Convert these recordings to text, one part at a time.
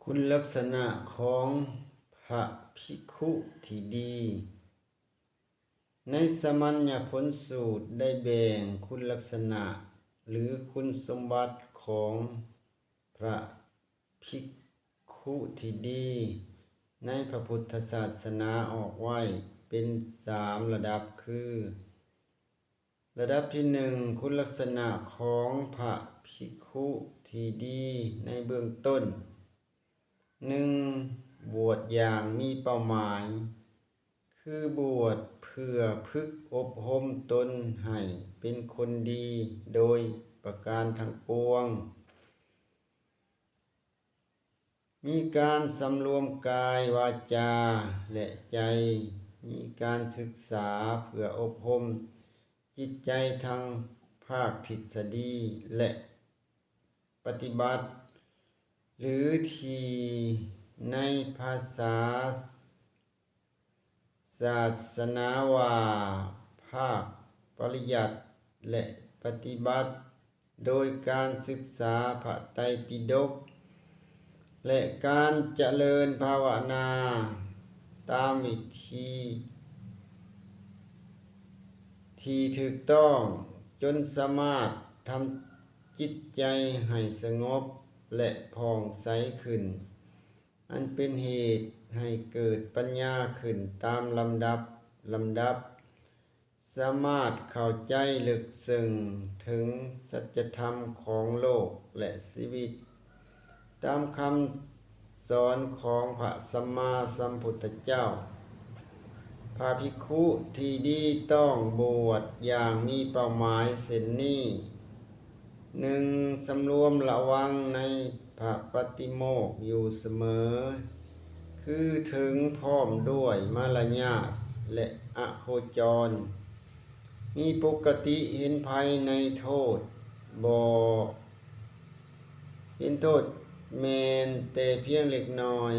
ຄຸນລັກສະນະຂອງພະພິກຂຸທີ່ດີ. ໃນສາມັນຍະພົນສູດໄດ້ແບ່ງຄຸນລັກສະນະ ຫຼື ຄຸນສົມບັດຂອງພະພິກຂຸທີ່ດີໃນພະພຸດທະສາສະໜາອອກໄວ້ເປັນສາມລະດັບຄື, ລະດັບທີໜຶ່ງ, ຄຸນລັກສະນະຂອງພະພິກຂຸທີ່ດີໃນເບື້ອງຕົ້ນ. ໜຶ່ງ, ບວດຢ່າງມີເປົ້າໝາຍ, ຄືບວດເພື່ອຝຶກອົບຮົມຕົນໃຫ້ເປັນຄົນດີໂດຍປະການທັງປວງ. ມີການສຳລວມກາຍ, ວາຈາ ແລະ ໃຈ, ມີການສຶກສາເພື່ອອົບຮົມຈິດໃຈທັງພາກທິດສະດີ ແລະ ປະຕິບັດ ຫຼື ທີ່ໃນພາສາ ສາສະໜາວ່າພາກປະລິຍັດ ແລະ ປະຕິບັດໂດຍການສຶກສາພະໄຕປິດົກ ແລະ ການຈະເລີນພາວະນາຕາມວິທີທີ່ຖືກຕ້ອງ ຈົນສາມາດທຳຈິດໃຈໃຫ້ສະຫງົບ ແລະ ຜ່ອງໃສຂຶ້ນ. ອັນເປັນເຫດໃຫ້ເກີດປັນຍາຂຶ້ນຕາມລຳດັບ, ລຳດັບ, ສາມາດເຂົ້າໃຈເລິກເຊິ່ງເຖິງສັດຈະທຳຂອງໂລກ ແລະ ຊີວິດ ຕາມຄຳສອນຂອງພະສຳມາສຳພຸດທະເຈົ້າ. ພະພິກຂຸທີ່ດີຕ້ອງບວດຢ່າງມີເປົ້າໝາຍເຊັ່ນນີ້. ໜຶ່ງ, ສຳລວມລະວັງໃນພະປະຕິໂມກຢູ່ສະເໝີ, ຄືເຖິງພ້ອມດ້ວຍມາລະຍາດ ແລະ ອະໂຄຈອນ, ມີປົກກະຕິເຫັນໄພໃນໂທດ, ບໍ່ເຫັນໂທດແມ່ນແຕ່ພຽງເລັກນ້ອຍ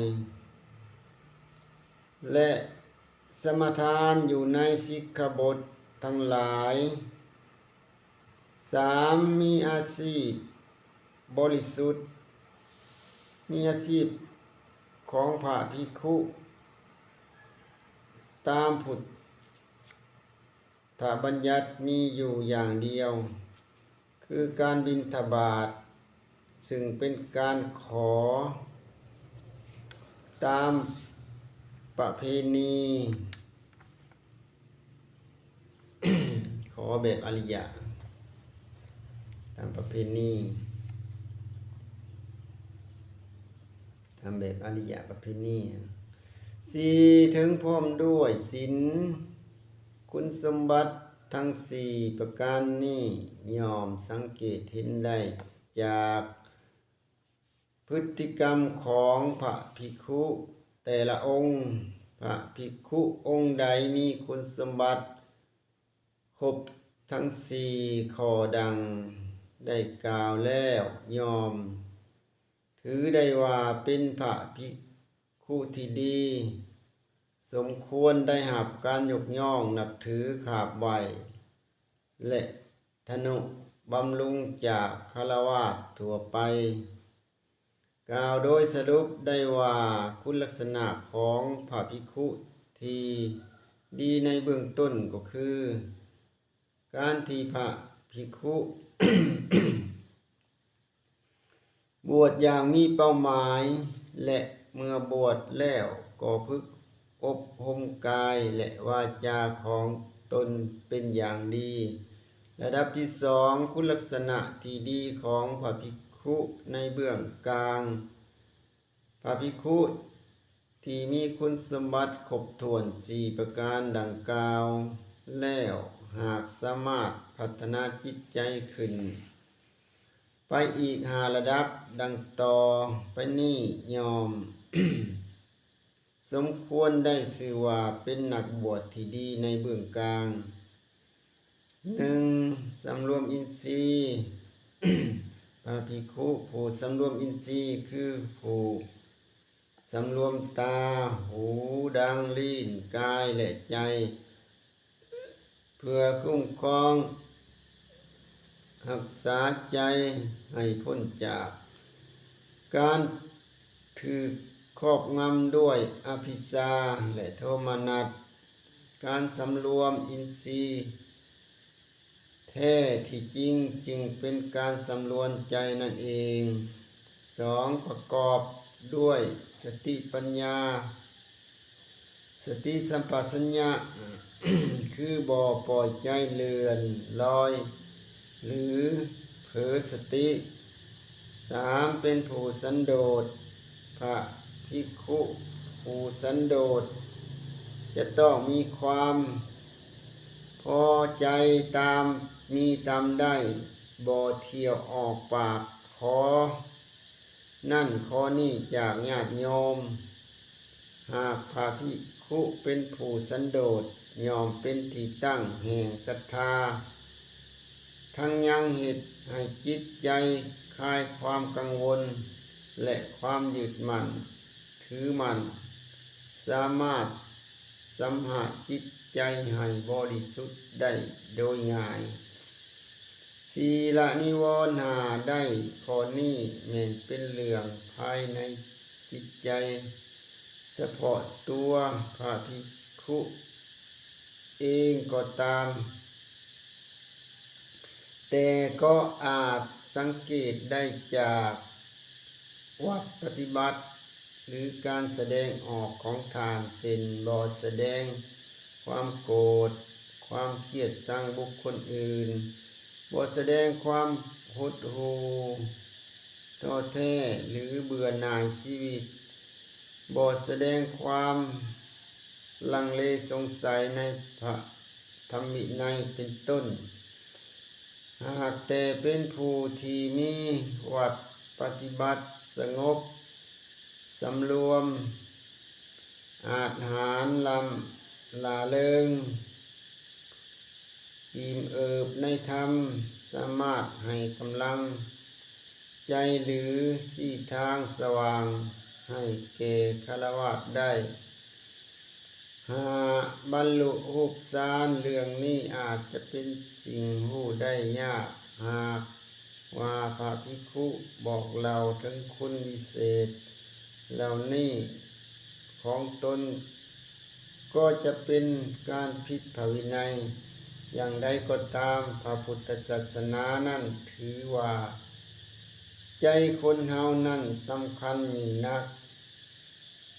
ແລະ ສະມາທານຢູ່ໃນສິກຂາບົດທັງຫຼາຍ. ສາມ, ມີອາຊີບບໍລິສຸດ, ມີອາຊີບຂອງພະພິກຂຸຕາມພຸດທະບັນຍັດມີຢູ່ຢ່າງດຽວ. ຄືການບິນທະບາດ, ຊຶ່ງເປັນການຂໍຕາມປະເພນີ, ຂໍແບບອະລິຍະ ຕາມປະເພນີ, ຕາມແບບອະລິຍະປະເພນີ. ສີ່, ເຖິງພ້ອມດ້ວຍສິນ. ຄຸນສົມບັດທັງສີ່ປະການນີ້ ຍ່ອມສັງເກດເຫັນໄດ້ຈາກພຶດຕິກຳຂອງພະພິກຂຸແຕ່ລະອົງ. ພະພິກຂຸອົງໃດມີຄຸນສົມບັດຄົບທັງສີ່ຂໍ້ດັ່ງໄດ້ກ່າວແລ້ວ ຍ່ອມຖືໄດ້ວ່າເປັນພະພິກຂຸທີ່ດີ, ສົມຄວນໄດ້ຮັບການຍົກຍ້ອງນັບຖື, ຂາບໄຫວ້ ແລະ ທະນຸບຳລຸງຈາກຄາລະວາດທົ່ວໄປ. ກ່າວໂດຍສະຫຼຸບໄດ້ວ່າ ຄຸນລັກສະນະຂອງພະພິກຂຸທີ່ດີໃນເບື້ອງຕົ້ນກໍຄື ການທີ່ພະພິກຂຸ ບວດຢ່າງມີເປົ້າໝາຍ ແລະ ເມື່ອບວດແລ້ວກໍຝຶກອົບຮົມກາຍ ແລະ ວາຈາຂອງຕົນເປັນຢ່າງດີ. ລະດັບທີສອງ, ຄຸນລັກສະນະທີ່ດີຂອງພະພິກຂຸໃນເບື້ອງກາງ. ພະພິກຂຸທີ່ມີຄຸນສົມບັດຄົບຖ້ວນສີ່ປະການດັ່ງກ່າວແລ້ວ ຫາກສາມາດພັດທະນາຈິດໃຈຂຶ້ນ ໄປອີກຫ້າລະດັບດັ່ງຕໍ່ໄປນີ້ ຍ່ອມສົມຄວນໄດ້ຊື່ວ່າເປັນນັກບວດທີ່ດີໃນເບື້ອງກາງ. ໜຶ່ງ, ສຳລວມອິນຊີ. ພະພິກຂຸຜູ້ສຳລວມອິນຊີ ຄືຜູ້ສຳລວມຕາ, ຫູ, ດັງ, ລີ້ນ, ກາຍ ແລະ ໃຈ ເພື່ອຄຸ້ມຄອງຮັກສາໃຈໃຫ້ພົ້ນຈາກການ ຖືກຄອບງຳດ້ວຍອະພິຊາ ແລະ ໂທມະນັດ. ການສຳລວມອິນຊີແທ້ທີ່ຈິງຈຶ່ງເປັນການສຳລວມໃຈນັ້ນເອງ. ສອງ ປະກອບດ້ວຍສະຕິປັນຍາ. ສະຕິສຳປະຊັນຍະ ຄືບໍ່ປ່ອຍໃຈເລື່ອນລອຍ ຫຼື ເຜີສະຕິ. ສາມ ເປັນຜູ້ສັນໂດດ. ພະພິກຂຸຜູ້ສັນໂດດຈະຕ້ອງມີຄວາມພໍໃຈຕາມມີຕາມໄດ້, ບໍ່ຖ້ຽວອອກປາກຂໍນັ້ນຂໍນີ້ຈາກຍາດໂຍມ. ຫາກພະພິກຂຸເປັນຜູ້ສັນໂດດ, ຍ່ອມເປັນທີ່ຕັ້ງແຫ່ງສັດທາ, ທັງຍັງເຮັດໃຫ້ຈິດໃຈຄາຍຄວາມກັງວົນ ແລະ ຄວາມຍຶດໝັ້ນຖືໝັ້ນ, ສາມາດຊຳລະຈິດໃຈໃຫ້ບໍລິສຸດໄດ້ໂດຍງ່າຍ. ສີ່ລະນິວອນຫ້າໄດ້ຂໍ້ນີ້ແມ່ນເປັນເລື່ອງພາຍໃນຈິດໃຈສະເພາະຕົວພະພິກຂຸເອງກໍຕາມ, ແຕ່ກໍອາດສັງເກດໄດ້ຈາກວັດປະຕິບັດ ຫຼື ການສະແດງອອກຂອງທ່ານ, ເຊັ່ນ ບໍ່ສະແດງຄວາມໂກດ, ຄວາມຄຽດຊັງບຸກຄົນອື່ນ, ບໍ່ສະແດງຄວາມຫົດຫູ່, ທໍ້ແທ້ ຫຼື ເບື່ອໜ່າຍຊີວິດ, ບໍ່ສະແດງຄວາມລັງເລສົງໄສໃນພະທຳວິໄນ ເປັນຕົ້ນ. ຫາກແຕ່ເປັນຜູ້ທີ່ມີວັດປະຕິບັດສະຫງົບສຳລວມ, ອາດຫານລຳລາເລີງ, ອີ່ມເອີບໃນທຳ, ສາມາດໃຫ້ກຳລັງໃຈ ຫຼື ຊີ້ທາງສະຫວ່າງໃຫ້ແກ່ຄາລະວາດໄດ້. ຫ້າ ບັນລຸຮູບຊານ. ເລື່ອງນີ້ອາດຈະເປັນສິ່ງຮູ້ໄດ້ຍາກ ຫາກວ່າພະພິກຂຸບອກເລົ່າເຖິງຄຸນວິເສດເຫຼົ່ານີ້ຂອງຕົນ ກໍຈະເປັນການຜິດພະວິໄນ. ຢ່າງໃດກໍຕາມ, ພະພຸດທະສາສະໜານັ້ນຖືວ່າ ໃຈຄົນເຮົານັ້ນສຳຄັນຍິ່ງນັກ.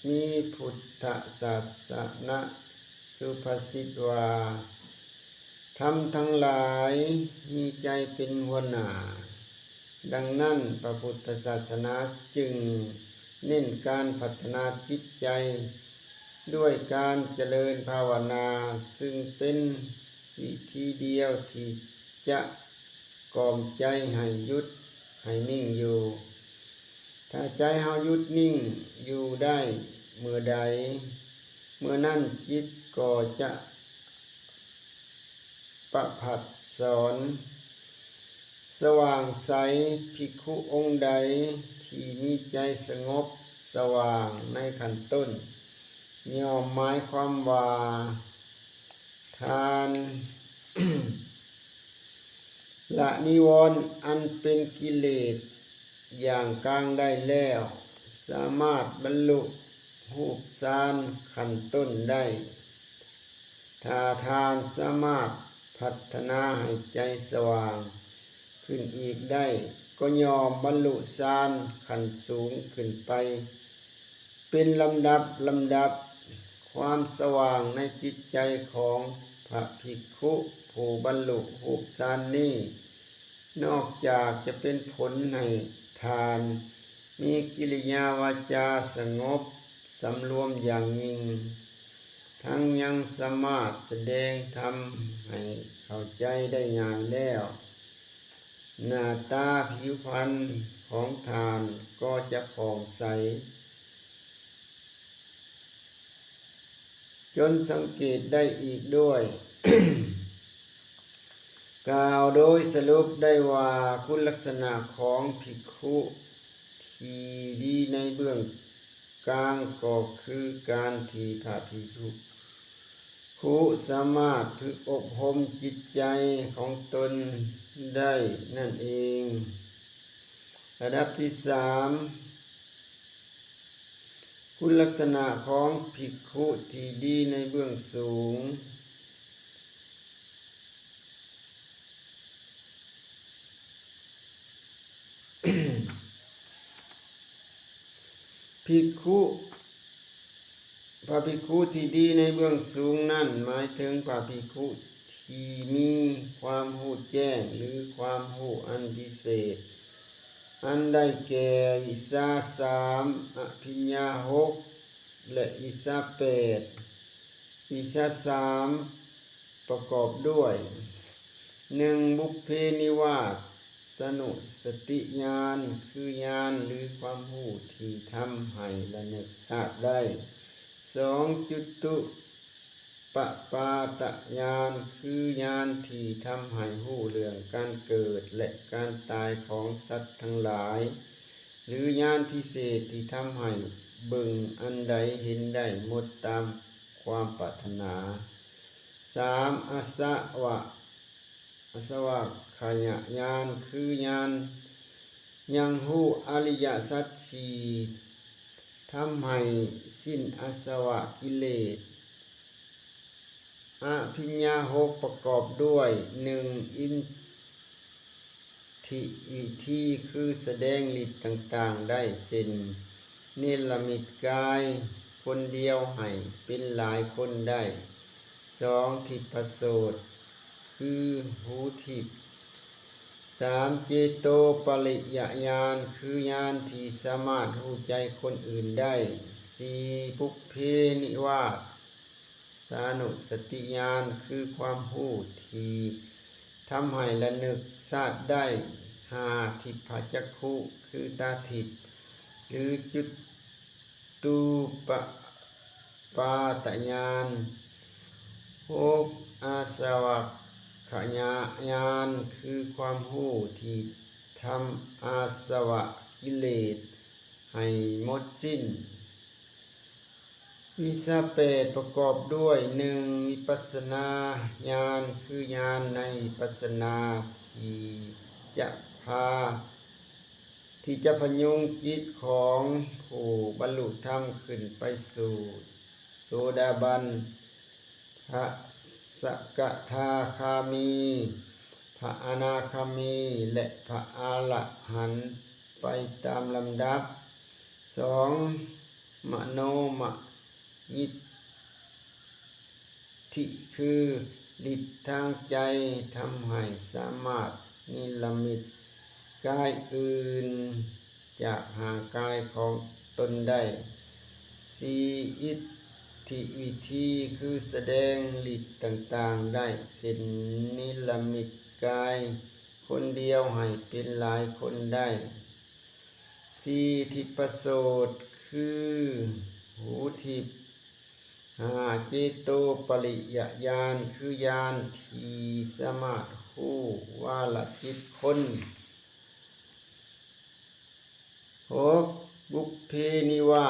ມີພຸດທະສາສະນະສຸພາສິດວ່າ, ທຳທັງຫຼາຍມີໃຈເປັນຫົວໜ້າ. ດັ່ງນັ້ນ, ພະພຸດທະສາສະໜາຈຶ່ງເນັ້ນການພັດທະນາຈິດໃຈດ້ວຍການຈະເລີນພາວະນາ, ຊຶ່ງເປັນວິທີດຽວທີ່ຈະກອມໃຈໃຫ້ຢຸດ, ໃຫ້ນິ່ງຢູ່. ຖ້າໃຈເຮົາຢຸດນິ່ງຢູ່ໄດ້ເມື່ອໃດ, ເມື່ອນັ້ນຈິດກໍຈະປະພັດສອນສະຫວ່າງໃສ. ພິກຂຸອົງໃດທີ່ມີໃຈສະຫງົບສະຫວ່າງໃນຂັ້ນຕົ້ນ ຍ່ອມໝາຍຄວາມວ່າທ່ານ ລະນິວອນອັນເປັນກິເລດຢ່າງກາງໄດ້ແລ້ວ ສາມາດບັນລຸຮູບຊານຂັ້ນຕົ້ນໄດ້. ຖ້າທ່ານສາມາດພັດທະນາໃຫ້ໃຈສະຫວ່າງຂຶ້ນອີກໄດ້, ກໍຍ່ອມບັນລຸຊານຂັ້ນສູງຂຶ້ນໄປ ເປັນລຳດັບລຳດັບ. ຄວາມສະຫວ່າງໃນຈິດໃຈຂອງພະພິກຂຸຜູ້ບັນລຸຮູບຊານນີ້ ນອກຈາກຈະເປັນຜົນໃຫ້ທ່ານມີກິລິຍາວາຈາສະຫງົບສຳລວມຢ່າງຍິ່ງ, ທັງຍັງສາມາດສະແດງທຳໃຫ້ເຂົ້າໃຈໄດ້ງ່າຍແລ້ວ, ໜ້າຕາຜິວພັນຂອງທ່ານກໍຈະຜ່ອງໃສ ຈົນສັງເກດໄດ້ອີກດ້ວຍ. ກ່າວໂດຍສະຫຼຸບໄດ້ວ່າ ຄຸນລັກສະນະຂອງພິກຂຸທີ່ດີໃນເບື້ອງກາງ ກໍຄືການທີ່ພະພິກຂຸສາມາດຝຶກອົບຮົມຈິດໃຈຂອງຕົນໄດ້ນັ້ນເອງ. ລະດັບທີສາມ ຄຸນລັກສະນະຂອງພິກຂຸທີ່ດີໃນເບື້ອງສູງ. ພິກຂຸ ພະພິກຂຸທີ່ດີໃນເບື້ອງສູງນັ້ນ ໝາຍເຖິງພະພິກຂຸທີ່ມີຄວາມຮູ້ແຈ້ງ ຫຼື ຄວາມຮູ້ອັນພິເສດ ອັນໄດ້ແກ່ ວິຊາສາມ, ອະພິນຍາຫົກ ແລະ ວິຊາແປດ. ວິຊາສາມປະກອບດ້ວຍ ໜຶ່ງ ບຸບເພນິວາສານຸສະຕິຍານ ຄືຍານ ຫຼື ຄວາມຮູ້ທີ່ທຳໃຫ້ລະນຶກຊາດໄດ້. ສອງ ຈຸຕຸປະປາຕະຍານ ຄືຍານທີ່ທຳໃຫ້ຮູ້ເລື່ອງການເກີດ ແລະ ການຕາຍຂອງສັດທັງຫຼາຍ ຫຼື ຍານພິເສດທີ່ທຳໃຫ້ເບິ່ງອັນໃດເຫັນໄດ້ໝົດຕາມຄວາມປາດຖະໜາ. ສາມ ອາສະວະ ອາສະວະຂະຍະຍານ ຄືຍານຍັງຮູ້ອະລິຍະສັດສີ່ ທຳໃຫ້ສິ້ນອາສະວະກິເລດ. ອະພິນຍາຫົກປະກອບດ້ວຍ ໜຶ່ງ ອິດ ທິວິທີ ຄືສະແດງລິດຕ່າງໆໄດ້ ເຊັ່ນ ເນລະມິດກາຍຄົນດຽວໃຫ້ເປັນຫຼາຍຄົນໄດ້. ສອງ ທິບພະໂສດ ຄືຫູທິບ. ສາມ ເຈໂຕປະລິຍະຍານ ຄືຍານທີ່ສາມາດຮູ້ໃຈຄົນອື່ນໄດ້. ສີ່ ບຸບເພນິວາສານຸສະຕິຍານ ຄືຄວາມຮູ້ທີ່ ທຳໃຫ້ລະນຶກຊາດໄດ້. ຫ້າ ທິບພະຈັກຂຸ ຄືຕາທິບ ຫຼື ຈຸຕູປະປາຕະຍານ. ຫົກ ອາສະວະຂະຍະຍານ ຄືຄວາມຮູ້ທີ່ທຳອາສະວະກິເລດໃຫ້ໝົດສິ້ນ. ວິຊາແປດປະກອບດ້ວຍ ໜຶ່ງ ວິປັດສະນາຍານ ຄືຍານໃນວິປັດສະນາທີ່ຈະພາ ທີ່ຈະພະຍຸງຈິດຂອງຜູ້ບັນລຸທຳຂຶ້ນໄປສູ່ໂສດາບັນ, ພະສະກະທາຄາມີ, ພະອະນາຄາມີ ແລະ ພະອະລະຫັນໄປຕາມລຳດັບ. ສອງ ມະໂນມະຍິດ ທິ ຄືລິດທາງໃຈ ທຳໃຫ້ສາມາດນິລະມິດກາຍອື່ນຈາກຮ່າງກາຍຂອງຕົນໄດ້. ສີ່ ອິດທິວິທີ ຄືສະແດງລິດຕ່າງໆໄດ້ ເຊັ່ນ ນິລະມິດກາຍຄົນດຽວໃຫ້ເປັນຫຼາຍຄົນໄດ້. ສີ່ ທິບພະໂສດ ຄືຫູທິບ. ຫ້າ ເຈໂຕປະລິຍະຍານ ຄືຍານທີ່ສາມາດຮູ້ວາລະຈິດຄົນ. ຫົກ ບຸບເພນິວາ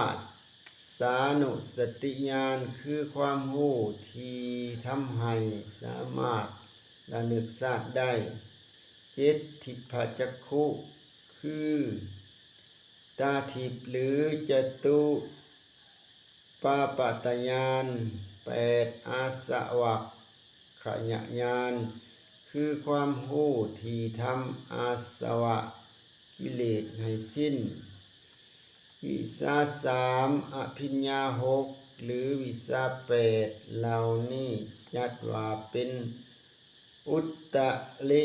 ສານຸສະຕິຍານ ຄືຄວາມຮູ້ທີ່ທຳໃຫ້ສາມາດລະນຶກຊາດໄດ້. ເຈັດ ທິບພະຈັກຂຸ ຄືຕາທິບ ຫຼື ຈະຕຸ ປາປະຕະຍານ. ແປດ ອາສະວະຂະຍະຍານ ຄືຄວາມຮູ້ທີ່ທຳອາສະວະກິເລດໃຫ້ສິ້ນ. ວິຊາສາມ ອະພິນຍາຫົກ ຫຼື ວິຊາແປດ ເຫຼົ່ານີ້ຈັດວ່າເປັນ ອຸດຕະລິ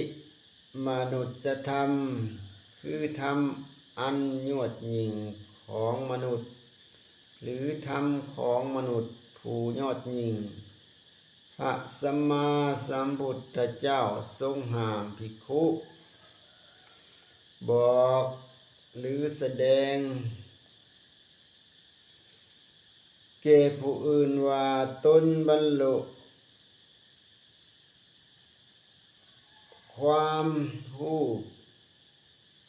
ມະນຸດສະທຳ ຄືທຳອັນຍອດຍິ່ງຂອງມະນຸດ ຫຼື ທຳຂອງມະນຸດຜູ້ຍອດຍິ່ງ. ພະສຳມາສຳພຸດທະເຈົ້າຊົງຫ້າມພິກຂຸບອກ ຫຼື ສະແດງແກ່ຜູ້ອື່ນວ່າຕົນບັນລຸ ຄວາມຮູ້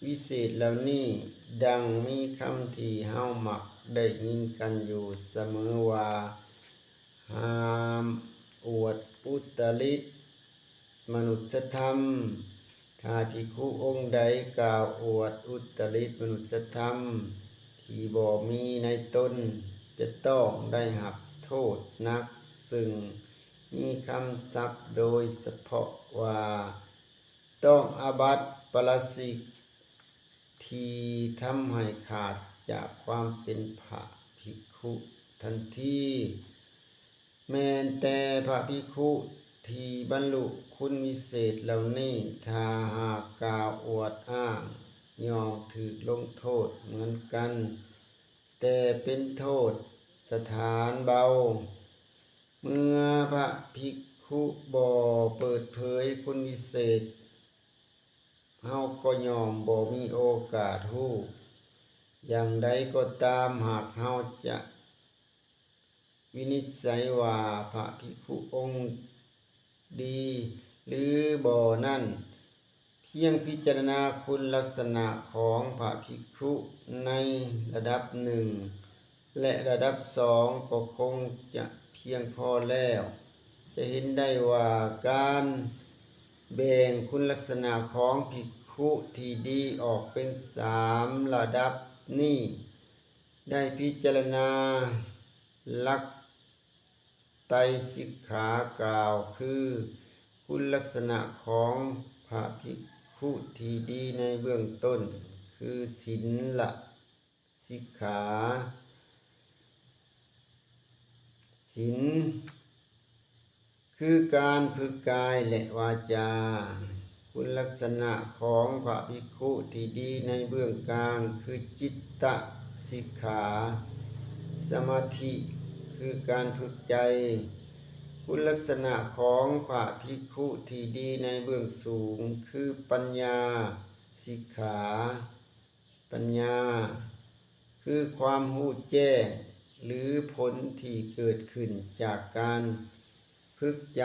ວິເສດເຫຼົ່ານີ້, ດັ່ງມີຄຳທີ່ເຮົາມັກໄດ້ຍິນກັນຢູ່ສະເໝີວ່າ, ຫ້າມອວດອຸດຕະລິມະນຸດສະທຳ. ຖ້າພິກຂຸອົງໃດກ່າວອວດອຸດຕະລິມະນຸດສະທຳທີ່ບໍ່ມີໃນຕົນ, ຈະຕ້ອງໄດ້ຮັບໂທດໜັກ, ເຊິ່ງມີຄຳສັບໂດຍສະເພາະວ່າ ຕ້ອງອາບັດປາລາຊິກ ທີ່ທຳໃຫ້ຂາດຈາກຄວາມເປັນພະພິກຂຸທັນທີ. ແມ່ນແຕ່ພະພິກຂຸທີ່ບັນລຸຄຸນວິເສດເຫຼົ່ານີ້ ຖ້າຫາກກ່າວອວດອ້າງ ຍ່ອມຖືກລົງໂທດເໝືອນກັນ, ແຕ່ເປັນໂທດສະຖານເບົາ. ເມື່ອພະພິກຂຸບໍ່ເປີດເຜີຍຄຸນວິເສດ, ເຮົາກໍຍ່ອມບໍ່ມີໂອກາດຮູ້. ຢ່າງໃດກໍຕາມ, ຫາກເຮົາຈະວິນິດໄສວ່າພະພິກຂຸອົງດີຫຼືບໍ່ນັ້ນ, ພຽງພິຈາລະນາຄຸນລັກສະນະຂອງພະພິກຂຸໃນລະດັບໜຶ່ງ ແລະ ລະດັບສອງກໍຄົງຈະພຽງພໍແລ້ວ. ຈະເຫັນໄດ້ວ່າການແບ່ງຄຸນລັກສະນະຂອງພິກຂຸທີ່ດີອອກເປັນສາມລະດັບນີ້ ໄດ້ພິຈາລະນາຫຼັກໄຕສິກຂາກ່າວ ຄື ຄຸນລັກສະນະຂອງພະພິກຂຸທີ່ດີໃນເບື້ອງຕົ້ນ ຄືສິນລະສິກຂາ. ສິນ ຄືການຝຶກກາຍ ແລະ ວາຈາ. ຄຸນລັກສະນະຂອງພະພິກຂຸທີ່ດີໃນເບື້ອງກາງ ຄືຈິດຕະສິກຂາ. ສະມາທິ ຄືການຝຶກໃຈ. ຄຸນລັກສະນະຂອງພະພິກຂຸທີ່ດີໃນເບື້ອງສູງ ຄືປັນຍາສິກຂາ. ປັນຍາ ຄືຄວາມຮູ້ແຈ້ງ ຫຼື ຜົນທີ່ເກີດຂຶ້ນຈາກການຝຶກໃຈ.